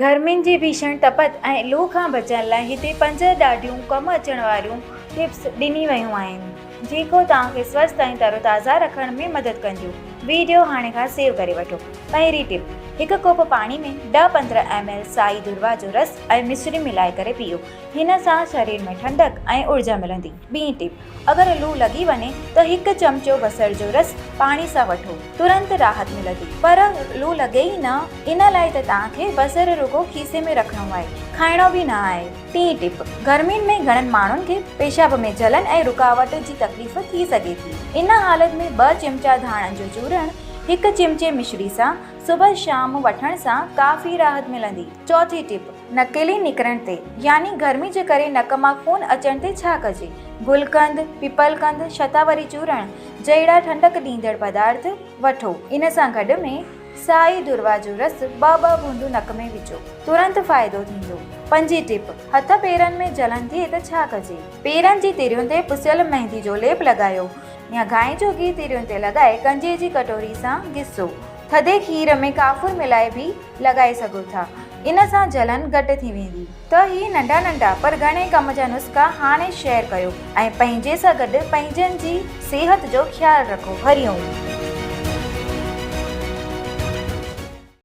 گرمين جي ڀيشڻ تپت ۽ لو کان بچڻ لاء هتي پنج ڏاڍيون ڪم اچڻ واريون ٽپس ڏني ويون آهن جيڪو توهان کي سوسٿ ۽ تروتازه رکڻ ۾ مدد ڪنديون. ويڊيو هاڻي کان سيو ڪري وٺو. پهرين ٽپ، هڪ ڪوپ پاڻي ۾ ڏهه 15 ايم ايل سائي دروا جو رس ۽ مصري ملائي ڪري پيئو. هن سان شرير ۾ ٺنڊڪ ۽ اورجا ملندي. ٻي ٽپ، اگر لو لڳي وڃي ته هڪ چمچو بصر جو رس پاڻي سان وٺو، ترنت راحت ملندي. پر لو لڳي ئي نه، ان لاء ته توهان کي بصر رڳو کيسي ۾ رکڻو آهي، کائڻو به نه آهي. ٽين ٽپ، گرمين ۾ گهڻن ماڻهن کي پيشاب ۾ جلن ۽ رڪاوٽ جي تڪليف ٿي سگهي ٿي. ان حالت ۾ ٻه چمچا ڌاڻن جو چورڻ هڪ چمچي مشري سان صبح شام وٺڻ سان ڪافي راحت ملندي. چوٿين ٽپ، نڪيلي نڪرڻ تي يعني گرمي جي ڪري نڪ مان خون اچڻ تي ڇا ڪجي؟ گلقند، پپل قند، شتاوري چورڻ جهڙا ٺنڊڪ ڏيندڙ پدارٿ وٺو. ان سان گڏ ۾ سائي دروا جو رس ٻه ٻه بوندون نڪ ۾ وجهو، ترنت فائدو ٿيندو. پنجين ٽپ، هٿ پيرن ۾ جلن ٿئي ته ڇا ڪجي؟ پيرن جي ترين تي پسيل مهندي جو ليپ لڳايو يا گانء جو گيهه ترين تي لڳائي ڪنجهي جي ڪٽوري سان گسو. ٿڌي کير ۾ ڪافور ملائي به لڳائي سگهو ٿا. ان سان جلن گهٽ ٿي ويندي. ته هي ننڍا ننڍا پر گهڻي ڪم جا نسخا هاڻي شيئر ڪيو ۽ پنهنجي سان گڏ پنهنجن جي صحت جو خيال رکو. هري اوم.